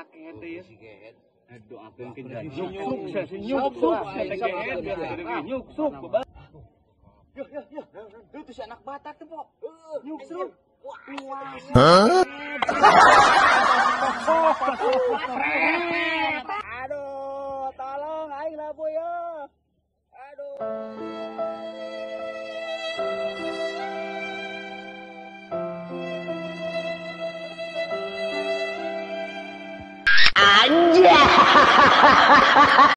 Batak kehed teh ya. Doakeun ke nyuksuk sia nyuksuk sia teh kehed nyuksuk baba. Yo yo yo. Itu si anak Batak tuh, Pok. Nyuksuk. Hah? Aduh, tolong aing lah boy ya. Aduh. Anjay.